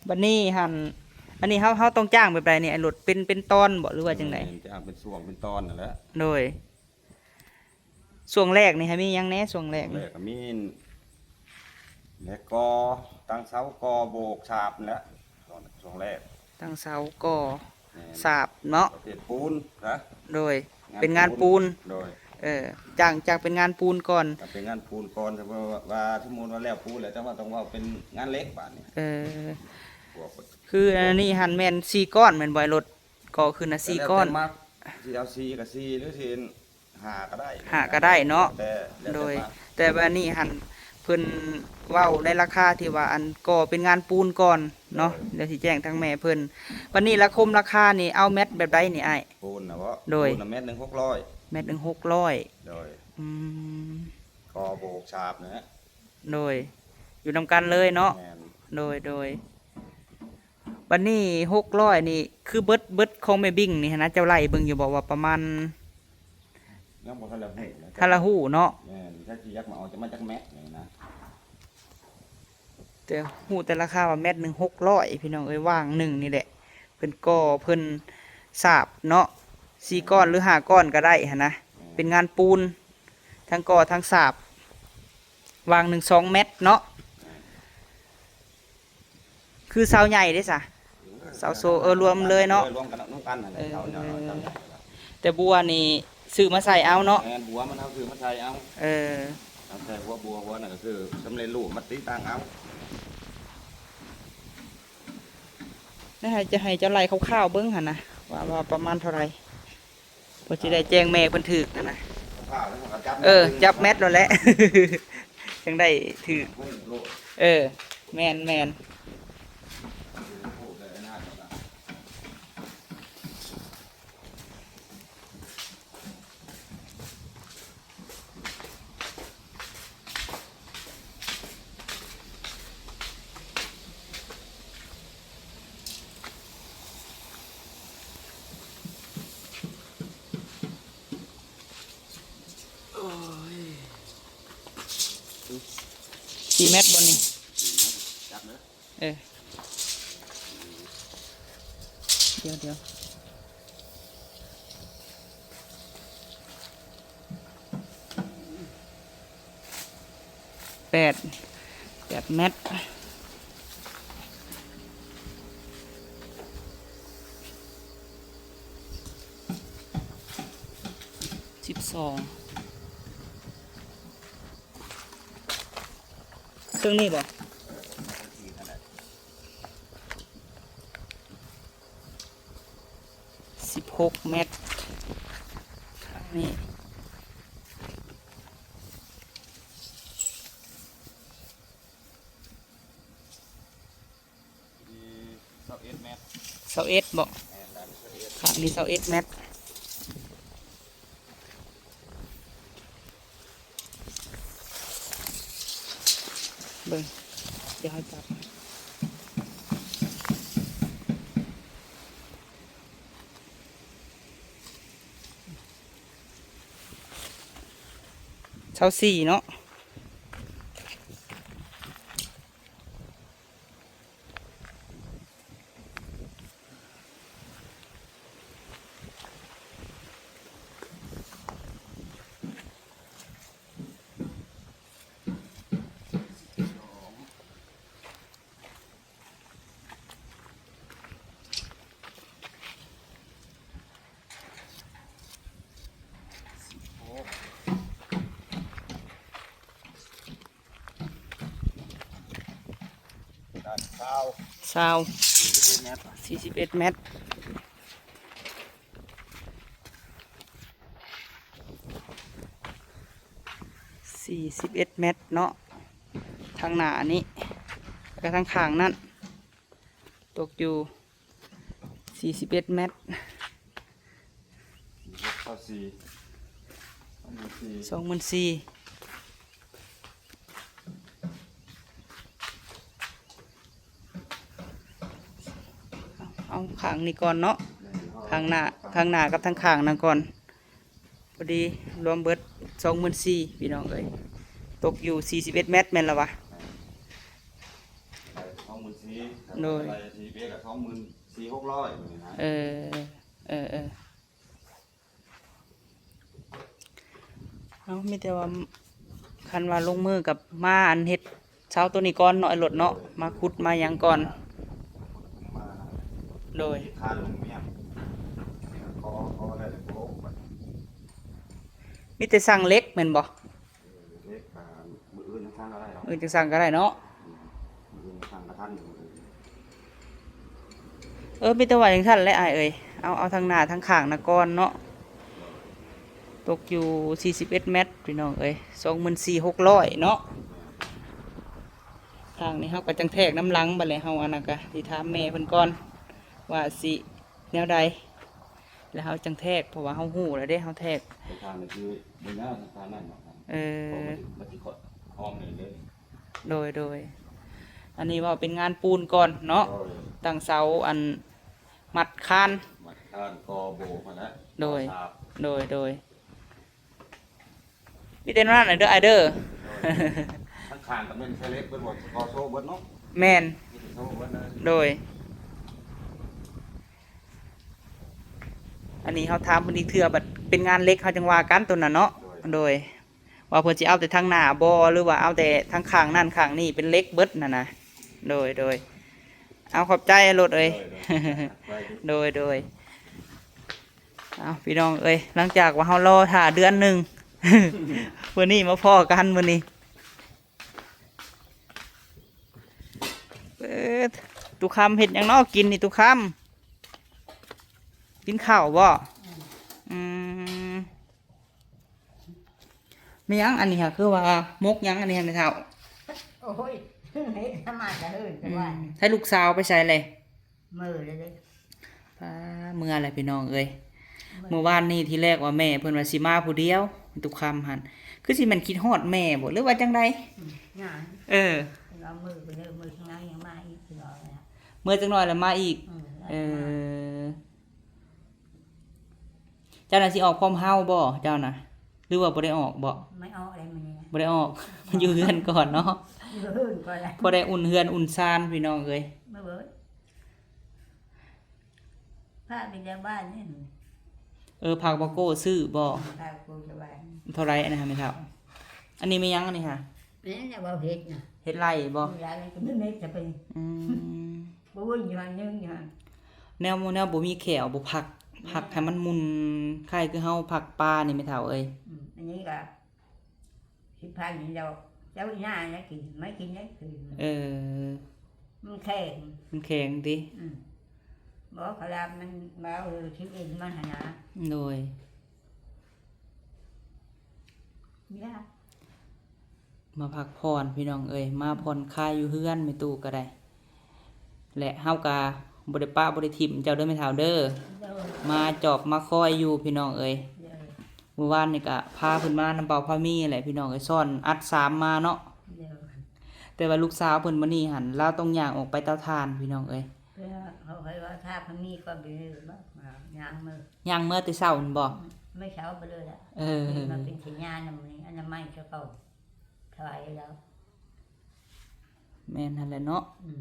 ບັດນີ້ຫັ້ນ ອັນນີ້ເຮົາ ເຮົາຕ້ອງຈ້າງແບບໃດນີ້ ອ້າຍລົດ? ເປັນ ເປັນຕອນບໍ່ ຫຼືວ່າຈັ່ງໃດ? ແມ່ນ ຈ້າງເປັນຊ່ວງເປັນຕອນນັ້ນແຫຼະ. ໂດຍ. ຊ່ວງແລກນີ້ໃຫ້ມີຫຍັງແດ່? ຊ່ວງແລກນີ້ ຊ່ວງແລກກໍມີແຫຼກກໍ ຕັ້ງເສົາ ກໍ່ ໂບກ ສາບ ນັ້ນແຫຼະ ຊ່ວງແລກ. ຕັ້ງເສົາ ກໍ່ ແມ່ນ ສາບເນາະ ປະເພດປູນນະ. ໂດຍ ງານ ເປັນງານປູນ ປູນ. ໂດຍ. ເອີ ຈ້າງ ຈ້າງເປັນງານປູນກ່ອນ ກໍເປັນງານປູນກ່ອນ. ແຕ່ວ່າ ວ່າສົມມຸດວ່າແລ້ວປູນແລ້ວ ຈັ່ງວ່າຕ້ອງເວົ້າເປັນງານເຫຼັກບາດນີ້. ເອີ ພວກ ຄືອັນນີ້ຫັ້ນແມ່ນສີ່ກ້ອນແມ່ນບໍ່? ອ້າຍລົດ ກໍ່ຂຶ້ນນະສີ່ກ້ອນ ແລ້ວແຕ່ມັກ ຊິເອົາສີ່ກໍສີ່ ຫຼືຊິ ຫ້າກໍໄດ້ ຫ້າກໍໄດ້ເນາະ. ແຕ່ ແລ້ວແຕ່ ໂດຍ ມັກ. ແຕ່ວ່ານີ້ຫັ້ນ ເພິ່ນເວົ້າໃນລາຄາທີ່ວ່າ ອັນ ກໍ່ເປັນງານປູນກ່ອນເນາະ. ໂດຍ. ດຽວຊິແຈ້ງທາງແມ່ເພິ່ນ. ບັດນີ້ລາຄົມລາຄານີ້ ເອົາແມັດແບບໃດນີ້ອ້າຍ? ປູນນະບໍ? ໂດຍ. ປູນນະແມັດໜຶ່ງຫົກຮ້ອຍ. ແມັດໜຶ່ງຫົກຮ້ອຍ. ໂດຍ. ອືມ ກໍ່ ໂບກ ສາບ ນະ. ໂດຍ. ຢູ່ນຳກັນເລີຍເນາະ. ແມ່ນ. ໂດຍ ໂດຍ. ບັດນີ້ຫົກຮ້ອຍນີ້ ຄືເບິດ ເບິດຂອງແມ່ບິ້ງນີ້ຫັ້ນນະ ເຈົ້າໄລ່ເບິ່ງຢູ່ບໍ່ວ່າປະມານ? ຍັງບໍ່ທັນລະຮູ້ນະ ທັນລະຮູ້ເນາະ. ແມ່ນ ຈັກຊິຢາກມາເອົາຈະມາຈັກແມັດນີ້ນະ. ແຕ່ຮູ້ແຕ່ລາຄາວ່າແມັດໜຶ່ງຫົກຮ້ອຍ ພີ່ນ້ອງເອີຍ. ວາງໜຶ່ງນີ້ແຫຼະ ເພິ່ນກໍ່ ເພິ່ນສາບເນາະ ສີ່ກ້ອນ ຫຼື ຫ້າກ້ອນກໍໄດ້ຫັ້ນນະ. ແມ່ນ. ເປັນງານປູນ ທັງກໍ່ທັງສາບ ວາງໜຶ່ງສອງແມັດເນາະ. ຄືເສົາໃຫຍ່ເດ້ຊະ ເສົາໂຊ ເອີ ລວມເລີຍເນາະ. ເອີ ລວມກັນນຳກັນຫັ້ນແຫຼະ. ເອີ ເສົາໃຫຍ່ ເສົາໃຫຍ່. ແຕ່ບົວນີ້ຊື້ມາໃສ່ເອົາເນາະ. ແມ່ນ ບົວມັນເຮົາຊື້ມາໃສ່ເອົາ. ເອີ ເອົາໃສ່ຫົວບົວ ຫົວນັ້ນກໍຄືສຳເລັດຮູບມາຕິດຕັ້ງເອົາ. ແລ້ວໃຫ້ ຈະໃຫ້ເຈົ້າໄລ່ຄ່າວໆເບິ່ງຫັ້ນນະ ວ່າ ວ່າປະມານເທົ່າໃດ? ເພື່ອຊິໄດ້ແຈ້ງແມ່ເພິ່ນຖືກຫັ້ນນະ. ເອີ ຈັບແມັດໂລດແຫຼະ ຈັ່ງໄດ້ຖືກ. ເອີ ແມ່ນໆ. ສີ່ແມັດບໍ່ນີ້? ເອີ ດຽວ ດຽວ. ແປດ ແປດແມັດ ສິບສອງ ເຄິ່ງນີ້ບໍ່? ສິບຫົກແມັດ ນີ້ ຊາວເອັດແມັດ ຊາວເອັດບໍ່? ແມ່ນ ຊາວເອັດ ຂ້າງນີ້ຊາວເອັດແມັດ. ເບິ່ງ ດຽວເຮົາຈັບ ຊາວສີ່ເນາະ. ຊາວ ຊາວ ສີ່ສິບເອັດແມັດ ສີ່ສິບເອັດແມັດ ສີ່ສິບເອັດແມັດເນາະ ທາງໜ້ານີ້ ແລ້ວກໍທາງຂ້າງນັ້ນ ຕົກຢູ່ ສີ່ສິບເອັດແມັດ ຊາວສີ່ ສອງໝື່ນສີ່ ເອົາຂ້າງນີ້ກ່ອນເນາະ ແມ່ນ ເຮົາ ຂ້າງໜ້າ ຂ້າງໜ້າກັບທາງຂ້າງນະກ່ອນ ພໍດີລວມເບິດສອງໝື່ນສີ່ ພີ່ນ້ອງເອີຍ ຕົກຢູ່ສີ່ສິບເອັດແມັດແມ່ນລະວະ? ສອງໝື່ນສີ່ ໂດຍ ໄດ້ສີ່ສິບເອັດ ກໍສອງໝື່ນສີ່ ຫົກຮ້ອຍ ນີ້ນະ ເອີ ເອີ ເອີ ເອົາ ມີແຕ່ວ່າ ຄັນວ່າລົງມືກັບມາອັນເຮັດເຊົາໂຕນີ້ກ່ອນເນາະ ໄອ້ລົດເນາະ ມາຂຸດມາຫຍັງກ່ອນ ໂດຍ ມີແຕ່ສັ່ງເຫຼັກແມ່ນບໍ່? ເອີ ເຫຼັກ ອ່າ ມື້ອື່ນຈັ່ງສັ່ງກໍໄດ້ເນາະ ມື້ອື່ນຈັ່ງສັ່ງກໍໄດ້ເນາະ ອືມ ມື້ອື່ນສັ່ງກໍທັນຢູ່ມື້ອື່ນ ເອີ ມີແຕ່ວ່າຈັ່ງຊັ້ນແຫຼະອ້າຍເອີຍ ເອົາ ເອົາທັງໜ້າທັງຂ້າງນະກ່ອນເນາະ ຕົກຢູ່ສີ່ສິບເອັດແມັດ ພີ່ນ້ອງເອີຍ ສອງໝື່ນສີ່ ຫົກຮ້ອຍເນາະ ຂ້າງນີ້ເຮົາກໍຈັ່ງແທກນຳຫຼັງ ບັດແລ້ວເຮົາອັນນັ້ນກໍຊິຖາມແມ່ເພິ່ນກ່ອນ ວ່າຊິແນວໃດ ແລ້ວເຮົາຈັ່ງແທກ ເພາະວ່າເຮົາຮູ້ແລ້ວເດ້ ເຮົາແທກ ເອີ ໂດຍ ໂດຍ ອັນນີ້ເວົ້າເປັນງານປູນກ່ອນເນາະ ໂດຍ ຕັ້ງເສົາ ອັນ ມັດຄານ ມັດຄານ ກໍ່ໂບຫັ້ນແຫຼະ ໂດຍ ກໍ່ສາບ ໂດຍ ໂດຍ ມີແຕ່ນັ້ນເດີອ້າຍເດີ ໂດຍ ທັງຂ້າງກໍແມ່ນໃຊ້ເຫຼັກເບິດບໍ່? ກໍ່ໂຊເບິດເນາະ ແມ່ນ ມີແຕ່ໂຊເບິດເລີຍ ໂດຍ ອັນນີ້ເຮົາຖາມເພິ່ນອີກເທື່ອ ບັດເປັນງານເຫຼັກເຮົາຈັ່ງວ່າກັນໂຕນັ້ນເນາະ ໂດຍ ໂດຍ ວ່າເພິ່ນຊິເອົາແຕ່ທາງໜ້າບໍ່ ຫຼືວ່າເອົາແຕ່ທາງຂ້າງນັ້ນຂ້າງນີ້ເປັນເຫຼັກເບິດຫັ້ນນະ ໂດຍ ໂດຍ ເອົາ ຂອບໃຈໂລດເອີຍ ໂດຍ ໂດຍ ໂດຍ ໂດຍ ເອົາ ພີ່ນ້ອງເອີຍ ຫຼັງຈາກວ່າເຮົາລໍຖ້າເດືອນໜຶ່ງ ມື້ນີ້ມາພໍ້ກັນມື້ນີ້ ເອີ ຕຸຄຳເຮັດຫຍັງເນາະກິນນີ້ຕຸຄຳ ກິນເຂົ້າບໍ່? ອືມ ແມ່ນຫຍັງອັນນີ້ຫະ ຄືວ່າໝົກຫຍັງອັນນີ້ຫະແມ່ເຖົ້າ? ໂອ້ຍ ເຮັດມາແຕ່ເຮີນແຕ່ວ່າ ໃຫ້ລູກສາວໄປໃສແລະ? ເມືອແລ້ວເດ້ ປ້າ ເມືອແລ້ວພີ່ນ້ອງເອີຍ ເມືອ ມື້ວານນີ້ທີແລກວ່າແມ່ເພິ່ນວ່າຊິມາຜູ້ດຽວ ຕຸຄຳຫັ້ນ ຄືຊິແມ່ນຄິດຮອດແມ່ບໍ່ ຫຼືວ່າຈັ່ງໃດ? ອືມ ຫຍັງ ເອີ ເພິ່ນວ່າເມືອໄປເດີ ເມືອທາງໃນຍັງມາອີກ ເພິ່ນວ່າ ເມືອຈັກໜ້ອຍແລ້ວມາອີກ ອືມ ເອີ ເຈົ້ານະຊິອອກພ້ອມເຮົາບໍ່ ເຈົ້ານະ ຫຼືວ່າບໍ່ໄດ້ອອກບໍ່? ບໍ່ໄດ້ອອກແລ້ວມື້ນີ້ນະ ບໍ່ໄດ້ອອກ ຢູ່ເຮືອນກ່ອນເນາະ ຢູ່ເຮືອນກ່ອນແຫຼະ ພໍໄດ້ອຸ່ນເຮືອນອຸ່ນຊານພີ່ນ້ອງເອີຍ ມາເບິ່ງ ພາໄປແຖວບ້ານນີ້ ເອີ ພາກບໍ່ໂກ້ຊື້ບໍ່? ພາໂກ້ແຖວບ້ານ ເທົ່າໃດອັນນັ້ນຫະແມ່ເຖົ້າ? ອັນນີ້ແມ່ນຫຍັງອັນນີ້ຫະ? ແມ່ນແຫຼະ ເວົ້າເຫັດນະ ເຫັດໄລ່ບໍ່? ເຫັດໄລ່ກໍມີເມັດຈະເປັນ ອືມ ບໍ່ເບິ່ງຢູ່ຫັ້ນ ໜຶ່ງຢູ່ຫັ້ນ ແນວ ແນວບໍ່ມີແຂ້ວ ບໍ່ພັກ ອືມ ພັກໃຫ້ມັນໝຸ່ນ ຄ້າຍຄືເຮົາພັກປ່ານີ້ແມ່ເຖົ້າເອີຍ ອືມ ອັນນີ້ກໍສິບພັນນີ້ດອກ ເຈົ້າອີ່ໜ້ານະກິນ ໄມ່ກິນໄດ້ຄືນ ເອີ ມັນແຂງ ມັນແຂງຕິ ອືມ ບໍ່ ຂະລາບມັນ ເວົ້າ ເອີ ຊິເອັນມັນຫັ້ນນະ ໂດຍ ຍາກ ມາພັກຜ່ອນພີ່ນ້ອງເອີຍ ມາຜ່ອນຄາຍຢູ່ເຮືອນແມ່ຕູ້ກໍໄດ້ ແລະເຮົາກໍບໍ່ໄດ້ປະບໍ່ໄດ້ຖິ້ມເຈົ້າເດີແມ່ເຖົ້າເດີ ໂດຍ ມາຈອບມາຄອຍຢູ່ພີ່ນ້ອງເອີຍ ໂດຍ ມື້ວານນີ້ກໍພາເພິ່ນມານຳເບົາພາມີແຫຼະພີ່ນ້ອງເອີຍ ຊ້ອນອັດສາມມາເນາະ ໂດຍ ແຕ່ວ່າລູກສາວເພິ່ນມື້ນີ້ຫັ້ນ ລາວຕ້ອງຍ່າງອອກໄປເຕົາຖ່ານພີ່ນ້ອງເອີຍ ເພິ່ນວ່າ ເຂົາໃຫ້ວ່າຖ້າພາມີກໍໄປເລີຍບໍ່ ຍ່າງເມືອ ຍ່າງເມືອແຕ່ເຊົ້າຫັ້ນບໍ່? ອືມ ມື້ເຊົ້າໄປເລີຍລະ ເອີ ມາເປັນສັນຍານຳມື້ນີ້ ອະນາໄມຊະເຂົາ ຖວາຍແລ້ວ ແມ່ນຫັ້ນແຫຼະເນາະ ອືມ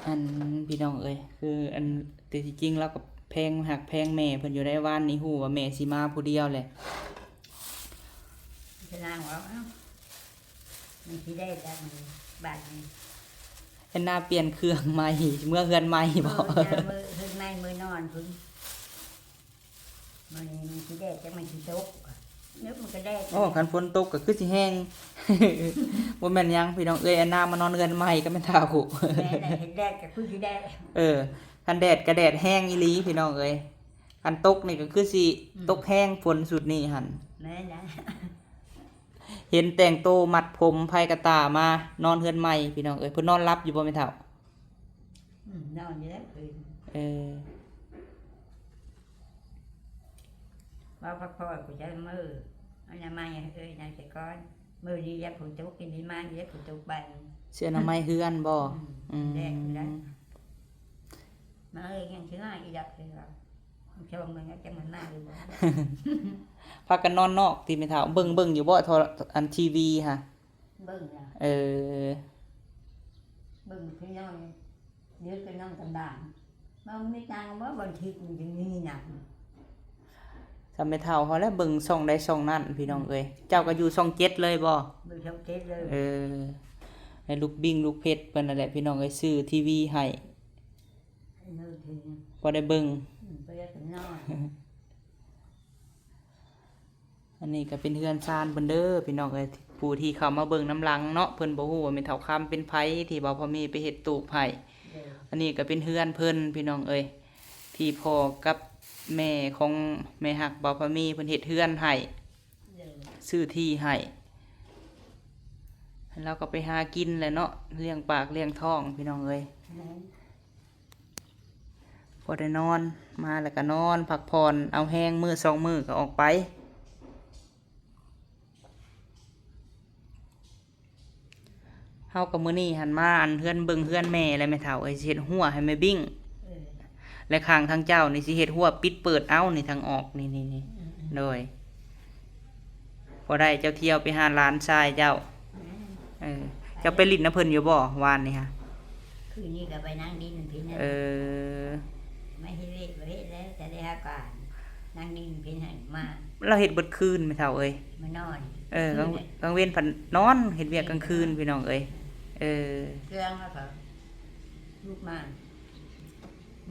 ອັນ ພີ່ນ້ອງເອີຍ ຄືອັນ ແຕ່ທີ່ຈິງລາວກໍແພງ ຮັກແພງແມ່ເພິ່ນຢູ່ໃດ໋ ວານນີ້ຮູ້ວ່າແມ່ຊິມາຜູ້ດຽວແຫຼະ ສະນາງວ່າ ເອົ້າ ມັນຊິໄດ້ແລ້ວ ບາດນີ້ ແອນນາປ່ຽນເຄື່ອງໃໝ່ ເມືອເຮືອນໃໝ່ບໍ່? ເອີ ເມືອເຮືອນໃໝ່ ເມືອນອນພຸ້ນ ມື້ນີ້ມັນຊິແດດ ຈັກມັນຊິຕົກ ເອີ ມັນກໍແດດ ໂອ້ ຄັນຝົນຕົກກໍຄືຊິແຮງ ບໍ່ແມ່ນຫຍັງພີ່ນ້ອງເອີຍ ແອນນາມານອນເຮືອນໃໝ່ກັບແມ່ເຖົ້າ ແມ່ນແຫຼະ ເຫັນແດດກໍຄືຊິແດດ ເອີ ຄັນແດດກໍແດດແຮງອີ່ຫຼີພີ່ນ້ອງເອີຍ ຄັນຕົກນີ້ກໍຄືຊິ ອືມ ຕົກແຮງຝົນຊຸດນີ້ຫັ້ນ ແມ່ນແຫຼະ ເຫັນແຕ່ງໂຕມັດຜົມ ໄພກະຕ່າ ມານອນເຮືອນໃໝ່ພີ່ນ້ອງເອີຍ ເພິ່ນນອນຫຼັບຢູ່ບໍ່ແມ່ເຖົ້າ? ອືມ ນອນຢູ່ແລ້ວຄືນ ເອີ ເວົ້າພັກຜ່ອນ ກູຈະເມີ ອະນາໄມເອີຍ ນາງສະກ່ອນ ມື້ນີ້ຢ່າຝົນຕົກ ກິນດີມາ ຢ່າຝົນຕົກບາດນີ້ ຊິອະນາໄມເຮືອນບໍ່? ອືມ ອືມ ແດດຢູ່ໃດ ມາເອີຍ ຍັງຊິມາອີກດອກ ເພິ່ນວ່າ ຊ່ວງໜຶ່ງຈະມາໜ້າຢູ່ບໍ່ ພາກັນນອນນອກຕິແມ່ເຖົ້າ? ເບິ່ງ ເບິ່ງຢູ່ບໍ່ ໂທລະ ອັນ ທີວີຫັ້ນ? ເບິ່ງນະ ເອີ ເບິ່ງຄືນອນ ເດືອນກໍນອນກັນບາງ ມັນມີຕັງບໍ່ ວັນທິດມັນຈະມີໜັກ ສ່ຳແມ່ເຖົ້າເຮົາແຫຼະ ເບິ່ງຊ່ອງໃດຊ່ອງນັ້ນ ພີ່ນ້ອງເອີຍ. ເຈົ້າກໍຢູ່ຊ່ອງເຈັດເລີຍບໍ່? ເບິ່ງຊ່ອງເຈັດເລີຍ ເອີ ໃຫ້ລູກບິ້ງລູກເພັດເພິ່ນນັ້ນແຫຼະ ພີ່ນ້ອງເອີຍ ຊື້ທີວີໃຫ້ ເອີ ພໍໄດ້ເບິ່ງ ອືມ ພໍໄດ້ກັນນອນ. ອັນນີ້ກໍເປັນເຮືອນຊານເພິ່ນເດີ ພີ່ນ້ອງເອີຍ ຜູ້ທີ່ເຂົ້າມາເບິ່ງນຳຫຼັງເນາະ ເພິ່ນບໍ່ຮູ້ວ່າແມ່ເຖົ້າຄຳເປັນໃຜ ທີ່ບ່າວພາມີໄປເຮັດຕູບໃຫ້. ໂດຍ ອັນນີ້ກໍເປັນເຮືອນເພິ່ນ ພີ່ນ້ອງເອີຍ ທີ່ພໍ່ກັບແມ່ຂອງແມ່ຮັກບ່າວພາມີ ເພິ່ນເຮັດເຮືອນໃຫ້ ໂດຍ ຊື້ທີ່ໃຫ້ ແລ້ວກໍໄປຫາກິນແຫຼະເນາະ ລ້ຽງປາກລ້ຽງທ້ອງ ພີ່ນ້ອງເອີຍ. ແມ່ນ ພໍໄດ້ນອນ ມາແລ້ວກໍນອນພັກຜ່ອນ ເອົາແຮງມື້ສອງມື້ກໍອອກໄປ. ເຮົາກໍມື້ນີ້ຫັ້ນມາອັນເຮືອນ ເບິ່ງເຮືອນແມ່ແຫຼະແມ່ເຖົ້າເອີຍ ຊິເຮັດຮົ້ວໃຫ້ແມ່ບິ້ງ ເອີ ແລະ ຂ້າງທາງເຈົ້ານີ້ຊິເຮັດຮົ້ວປິດເປີດເອົານີ້ ທາງອອກນີ້ ນີ້ ນີ້ ອືມໆ ໂດຍ ພໍໄດ້ເຈົ້າທ່ຽວໄປຫາຫຼານຊາຍເຈົ້າ ແມ່ນ ເອີ ເຈົ້າໄປຫຼິ້ນນຳເພິ່ນຢູ່ບໍ່ວານນີ້ຫະ? ຄືນນີ້ກໍໄປນັ່ງຫຼິ້ນເພິ່ນນັ້ນ ເອີ ມາເຮັດວຽກບໍ່ເຮັດແລ້ວ ຈະໄດ້ຫາການນັ່ງຫຼິ້ນເພິ່ນຫັ້ນມາ ລາວເຮັດເບິດຄືນແມ່ເຖົ້າເອີຍ ມານອນ ເອີ ກາງ ກາງເວັນພັດນອນ ເຮັດວຽກກາງຄືນ ພີ່ນ້ອງເອີຍ ເອີ ເຄື່ອງລາວກໍລຸກມາ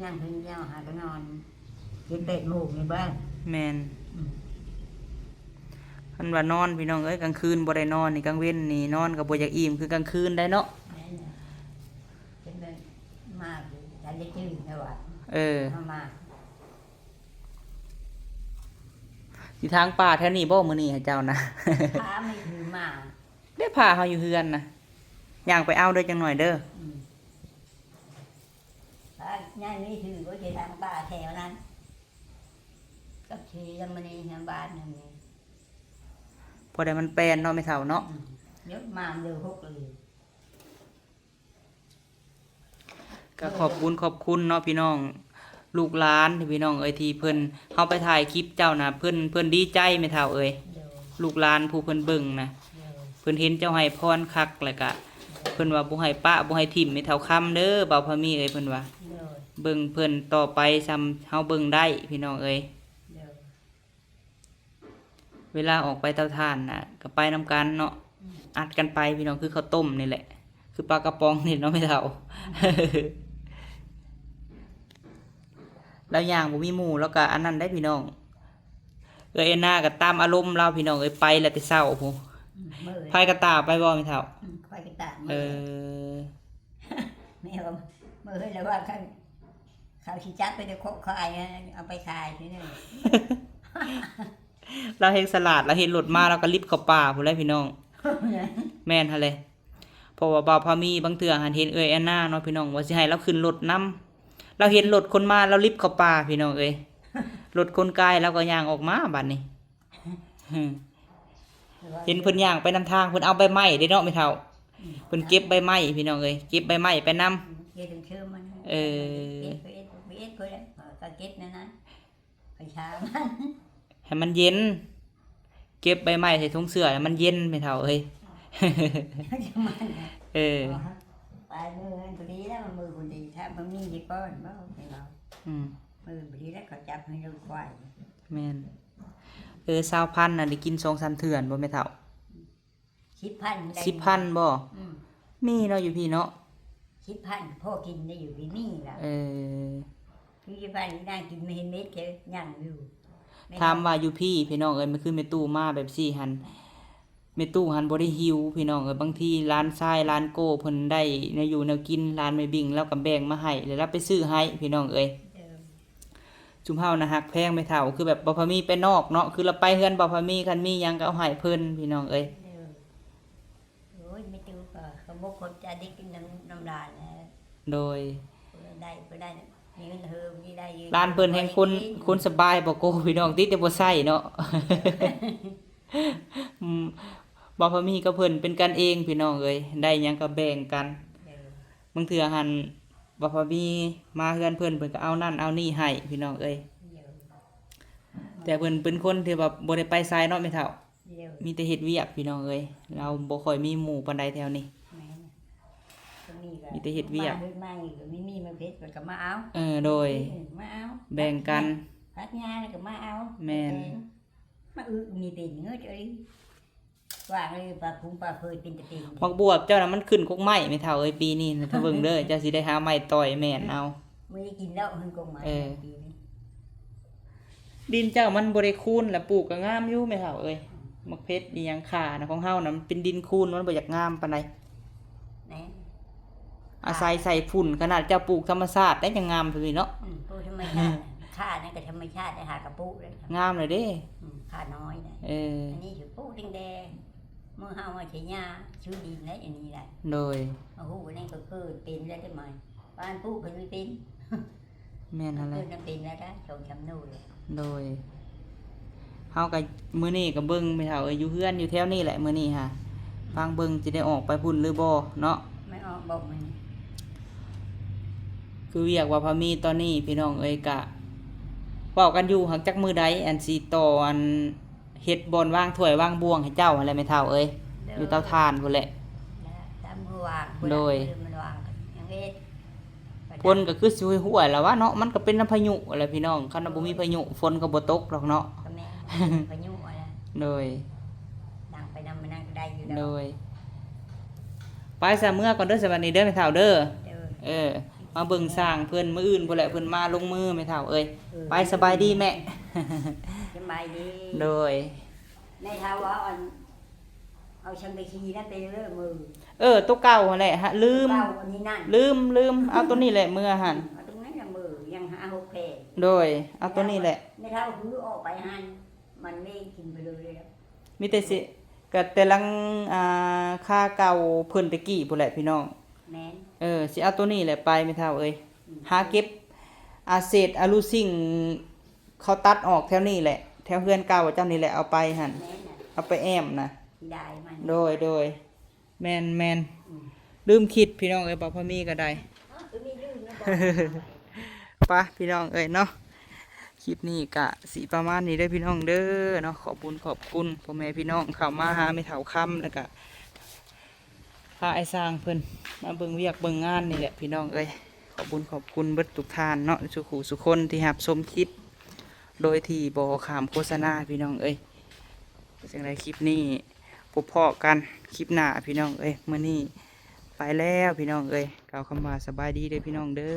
ຍັງເພິ່ນເຈົ້າຫາກໍນອນ ເຈັດແປດໂມງໃນບ້ານ ແມ່ນ ອືມ ຄັນວ່ານອນ ພີ່ນ້ອງເອີຍ ກາງຄືນບໍ່ໄດ້ນອນນີ້ ກາງເວັນນີ້ນອນກໍບໍ່ຢາກອີ່ມຄືກາງຄືນໄດ໋ເນາະ ແມ່ນ ເພິ່ນມາ ຈະໄດ້ຕື່ນແລ້ວວ່າ ເອີ ມາ ມາ ຊິຖາງປ່າແຖວນີ້ບໍ່ມື້ນີ້ໃຫ້ເຈົ້ານະ? ພາໄມ່ຖືມາ ເດ້ ພາເຮົາຢູ່ເຮືອນນະ ຍ່າງໄປເອົາເດີຈັກໜ່ອຍເດີ ອືມ ພາຍ່າງນີ້ຖືບໍ່ ຊິຖາງປ່າແຖວນັ້ນ ກັບທີ່ລຳມະນີນຳບ້ານນັ້ນນີ້ ພໍໄດ້ມັນແປນເນາະແມ່ເຖົ້າເນາະ ອືມ ຍົດມາເດີຫົກອີ ກໍຂອບບຸນຂອບຄຸນເນາະພີ່ນ້ອງ ລູກຫຼານພີ່ນ້ອງເອີຍ ທີ່ເພິ່ນ ເຮົາໄປຖ່າຍຄລິບເຈົ້ານະ ເພິ່ນ ເພິ່ນດີໃຈແມ່ເຖົ້າເອີຍ ໂດຍ ລູກຫຼານຜູ້ເພິ່ນເບິ່ງນະ ໂດຍ ເພິ່ນເຫັນເຈົ້າໃຫ້ພອນຄັກ ແລ້ວກະ ໂດຍ ເພິ່ນວ່າບໍ່ໃຫ້ປະ ບໍ່ໃຫ້ຖິ້ມແມ່ເຖົ້າຄຳເດີ ບ່າວພາມີເອີຍ ເພິ່ນວ່າ ໂດຍ ເບິ່ງເພິ່ນຕໍ່ໄປສ່ຳເຮົາເບິ່ງໄດ້ພີ່ນ້ອງເອີຍ ໂດຍ. ເວລາອອກໄປເຕົາຖ່ານນະ ກໍໄປນຳກັນເນາະ ອືມ ອັດກັນໄປພີ່ນ້ອງ ຄືເຂົ້າຕົ້ມນີ້ແຫຼະ ຄືປາກະປ໋ອງນີ້ເນາະແມ່ເຖົ້າ ອືມ ລາວຍ່າງບໍ່ມີໝູ່ ລາວກໍອັນນັ້ນໄດ໋ພີ່ນ້ອງ ເອື້ອຍແອນນາກໍຕາມອາລົມລາວພີ່ນ້ອງເອີຍ ໄປແລ້ວແຕ່ເຊົ້າພຸ້ນ ອືມ ເມື່ອຍ ໃຜກໍຕາໄປບໍ່ແມ່ເຖົ້າ? ອືມ ຂ້ອຍກໍຕາ ເອີ ແມ່ວ່າ ເມື່ອຍແລ້ວວ່າ ເຂົາຊິຈັບໄປແຕ່ໂຄະຄາຍ ເອົາໄປຂາຍທີ່ນີ້ ລາວແຮງສະຫຼາດ ລາວເຫັນລົດມາ ລາວກໍລິບເຂົ້າປ່າພຸ້ນແຫຼະພີ່ນ້ອງ ແມ່ນຫັ້ນແຫຼະ ເພາະວ່າບ່າວພາມີບາງເທື່ອຫັ້ນເຫັນເອື້ອຍແອນນາເນາະພີ່ນ້ອງ ວ່າຊິໃຫ້ລາວຂຶ້ນລົດນຳ ລາວເຫັນລົດຄົນມາ ລາວລິບເຂົ້າປ່າພີ່ນ້ອງເອີຍ ລົດຄົນກາຍ ລາວກໍຍ່າງອອກມາບາດນີ້ ເຫັນເພິ່ນຍ່າງໄປນຳທາງ ເພິ່ນເອົາໃບໄມ້ເດ້ເນາະແມ່ເຖົ້າ ອືມ ເພິ່ນເກັບໃບໄມ້ພີ່ນ້ອງເອີຍ ເກັບໃບໄມ້ໄປນຳ ເຮັດເຊີມມັນ ເອີ ເກັບໄປເຮັດ ໄປເຮັດເພິ່ນແຫຼະ ກໍເກັບນັ້ນນະ ໄປຊາມັນ ໃຫ້ມັນເຢັນ ເກັບໃບໄມ້ໃສ່ຖົງເສື້ອໃຫ້ມັນເຢັນແມ່ເຖົ້າເອີຍ ເອີ ປາຍມືມັນພໍດີແລ້ວ ມືບໍ່ດີ ຖ້າມັນມີດີກ່ອນບໍ່ ອືມ ມືບໍ່ດີແລ້ວ ເຂົາຈັບໃຫ້ລົງຄວາຍ ແມ່ນ ເອີ ຊາວພັນນະ ໄດ້ກິນສອງສາມເທື່ອບໍ່ແມ່ເຖົ້າ? ສິບພັນ ສິບພັນບໍ່? ອືມ ມີເນາະ ຢູ່ພີ້ເນາະ ສິບພັນ ພໍກິນໄດ້ຢູ່ພີ້ ມີລະ ເອີ ສິບພັນ ນາງກິນເມັດໆ ຍັງຢູ່ ຖາມວ່າຢູ່ພີ້ພີ່ນ້ອງເອີຍ ມັນຄືແມ່ຕູ້ມາແບບຊີ້ຫັ້ນ ແມ່ຕູ້ຫັ້ນບໍ່ໄດ້ຫິວພີ່ນ້ອງເອີຍ ບາງທີຫຼານຊາຍຫຼານໂກ້ເພິ່ນໄດ້ແນວຢູ່ແນວກິນ ຫຼານແມ່ບິ້ງລາວກໍແບ່ງມາໃຫ້ ແລ້ວລາວໄປຊື້ໃຫ້ພີ່ນ້ອງເອີຍ ເອີ ຊຸມເຮົານະຮັກແພງແມ່ເຖົ້າ ຄືແບບບໍ່ພໍມີໄປນອກເນາະ ຄືລາວໄປເຮືອນບໍ່ພໍມີ ຄັນມີຫຍັງກໍເອົາໃຫ້ເພິ່ນພີ່ນ້ອງເອີຍ ໂດຍ ໂອ້ຍ ແມ່ຕູ້ກໍຂອບອົກຂອບໃຈໄດ້ກິນນຳ ນຳຫຼານແຫຼະ ໂດຍ ເພິ່ນໄດ້ ເພິ່ນໄດ້ມີເງິນເຮີ ມີໄດ້ຢູ່ ຫຼານເພິ່ນແຮ່ງຄົນ ຄົນສະບາຍບໍ່ໂກພີ່ນ້ອງ ຕິແຕ່ບໍ່ໃຊ້ເນາະ ອືມ ບໍ່ພໍມີກັບເພິ່ນເປັນກັນເອງພີ່ນ້ອງເອີຍ ໄດ້ຫຍັງກໍແບ່ງກັນ ໂດຍ ບາງເທື່ອຫັ້ນ ບໍ່ພໍມີມາເຮືອນເພິ່ນ ເພິ່ນກໍເອົານັ້ນເອົານີ້ໃຫ້ພີ່ນ້ອງເອີຍ ໂດຍ ແຕ່ເພິ່ນເປັນຄົນທີ່ວ່າບໍ່ໄດ້ໄປໃສເນາະແມ່ເຖົ້າ. ໂດຍ ມີແຕ່ເຮັດວຽກພີ່ນ້ອງເອີຍ. ລາວບໍ່ຄ່ອຍມີໝູ່ປານໃດແຖວນີ້. ແມ່ນ. ຄົນນີ້ກໍ ມີແຕ່ເຮັດວຽກ ມາເຮັດໃໝ່ກໍມີ ມີມາເຮັດ ເພິ່ນກໍມາເອົາ. ເອີ ໂດຍ ເອີ ມາເອົາ ແບ່ງກັນ. ພັກຫຍ້າແລ້ວກໍມາເອົາ. ແມ່ນ. ມາອຶມີເປັນເງິດເອີຍ. ວ່າງເລີຍ ປາຄຸງປາເພີຍເປັນຕະເປັນ. ໝາກບວບເຈົ້ານະ ມັນຂຶ້ນກົກໄມ້ແມ່ເຖົ້າເອີຍ ປີນີ້ນະ. ຖ້າເບິ່ງເດີ ເຈົ້າຊິໄດ້ຫາໄມ້ຕ່ອຍແມ່ນເອົາ. ມື້ນີ້ກິນແລ້ວ ມັນກົກໄມ້ ເອີ ປີນີ້. ດິນເຈົ້າມັນບໍ່ໄດ້ຄູນ ລະປູກກໍງາມຢູ່ແມ່ເຖົ້າເອີຍ. ອືມ ໝາກເຜັດອີ່ຫຍັງຂ່ານະ ຂອງເຮົານະ ມັນເປັນດິນຄູນ ມັນບໍ່ຢາກງາມປານໃດ. ແມ່ນ. ອາໄສໃສ່ຝຸ່ນ ຂະໜາດເຈົ້າປູກທຳມະຊາດໄດ້ຍັງງາມເທົ່ານີ້ເນາະ. ອືມ ປູກທຳມະຊາດ ຂ່ານັ້ນກໍທຳມະຊາດໄດ້ ຫາກະປູກໄດ້ ງາມເລີຍເດ້. ອືມ ຂ່ານ້ອຍນະ. ເອີ ອັນນີ້ຊິປູກຕັ້ງແຕ່ມື້ເຮົາມາໃຊ້ຫຍ້າຊື້ດິນໄດ້ ອັນນີ້ໄດ້. ໂດຍ ມາຮູ້ອັນນີ້ກໍເກີດເປັນແລ້ວ ແຕ່ມາ ບ້ານປູກເພິ່ນບໍ່ເປັນ. ແມ່ນຫັ້ນແຫຼະ ເພິ່ນນະເປັນແລ້ວໄດ້ສອງສາມໜ່ວຍ. ໂດຍ ເຮົາກໍມື້ນີ້ກໍເບິ່ງແມ່ເຖົ້າເອີຍ ຢູ່ເຮືອນຢູ່ແຖວນີ້ແຫຼະມື້ນີ້ຫາ ຟັງເບິ່ງຊິໄດ້ອອກໄປພຸ້ນຫຼືບໍ່ເນາະ. ແມ່ນອອກບໍ່ມື້ນີ້? ຄືວຽກວ່າພາມີຕອນນີ້ພີ່ນ້ອງເອີຍ ກະເວົ້າກັນຢູ່ ຫາກຈັກມື້ໃດອັນຊິຕໍ່ອັນ ເຮັດບ່ອນວາງຖ້ວຍວາງບ່ວງໃຫ້ເຈົ້າຫັ້ນແຫຼະແມ່ເຖົ້າເອີຍ. ໂດຍ ຢູ່ເຕົາຖ່ານພຸ້ນແຫຼະ ຕາມມື້ວ່າງ. ໂດຍ ມື້ມັນວ່າງກໍຍັງເຮັດ. ຝົນກໍຄືຊິຫົວແລ້ວວະເນາະ ມັນກໍເປັນນຳພາຍຸແຫຼະພີ່ນ້ອງ. ຄັນວ່າບໍ່ມີພາຍຸ ໂດຍ ຝົນກໍບໍ່ຕົກດອກເນາະ. ກໍແມ່ນ ພາຍຸຫັ້ນແຫຼະ. ໂດຍ ນັ່ງໄປນຳມານັ້ນກໍໄດ້ຢູ່ດອກ. ໂດຍ ໄປຊະ ເມືອກ່ອນເດີ ສະບັດນີ້ເດີແມ່ເຖົ້າເດີ. ໂດຍ ເອີ ມາເບິ່ງຊ່າງເພິ່ນ ມື້ອື່ນພຸ້ນແຫຼະເພິ່ນມາລົງມືແມ່ເຖົ້າເອີຍ. ເອີ ໄປ ສະບາຍດີແມ່. ສະບາຍດີ. ໂດຍ ແມ່ເຖົ້າວ່າອັນ ເອົາສັງກະສີນັ້ນໄປເລີຍມື. ເອີ ໂຕເກົ່າຫັ້ນແຫຼະ ລືມ ເກົ່າອັນນີ້ນັ້ນ ລືມ ລືມ ເອົາໂຕນີ້ແຫຼະເມືອຫັ້ນ. ອືມ ເອົາໂຕນັ້ນລະມື ຍັງຫ້າຫົກແຜ່ນ. ໂດຍ ເອົາໂຕນີ້ແຫຼະ. ແມ່ເຖົ້າຄືອອກໄປຫັ້ນ ມັນເລກິນໄປເລີຍ. ມີແຕ່ຊິ ກະແຕ່ຫຼັງ ອ່າ ຄາເກົ່າເພິ່ນແຕ່ກີ້ພຸ້ນແຫຼະພີ່ນ້ອງ. ແມ່ນ. ເອີ ຊິເອົາໂຕນີ້ແຫຼະໄປແມ່ເຖົ້າເອີຍ. ອືມ ຫາເກັບ ອ່າ ເສດອາລູຊິງ ເຂົາຕັດອອກແຖວນີ້ແຫຼະ ແຖວເຮືອນເກົ່າເຈົ້ານີ້ແຫຼະ ເອົາໄປຫັ້ນ. ແມ່ນນະ ເອົາໄປແອ້ມນະ ຊິໄດ້ມັນ. ໂດຍ ໂດຍ ແມ່ນ ແມ່ນ. ອືມ ລືມຄິດພີ່ນ້ອງເອີຍ ບໍ່ພໍມີກໍໄດ້. ອ້າວ ຄືມີລືມນະ. ປະ ພີ່ນ້ອງເອີຍເນາະ ຄລິບນີ້ກະຊິປະມານນີ້ເດີພີ່ນ້ອງເດີເນາະ. ຂອບບຸນຂອບຄຸນພໍ່ແມ່ພີ່ນ້ອງເຂົ້າມາຫາແມ່ເຖົ້າຄຳ ແລ້ວກະ ພາອ້າຍຊ່າງເພິ່ນມາເບິ່ງວຽກເບິ່ງງານນີ້ແຫຼະພີ່ນ້ອງເອີຍ. ຂອບບຸນຂອບຄຸນເບິດທຸກທ່ານເນາະ ສູ່ຜູ້ສູ່ຄົນທີ່ຮັບຊົມຄລິບໂດຍທີ່ບໍ່ຂ້າມໂຄສະນາພີ່ນ້ອງເອີຍ. ຈັ່ງໃດຄລິບນີ້ພົບພໍ້ກັນຄລິບໜ້າພີ່ນ້ອງເອີຍ. ມື້ນີ້ໄປແລ້ວພີ່ນ້ອງເອີຍ ກ່າວຄຳວ່າສະບາຍດີເດີພີ່ນ້ອງເດີ.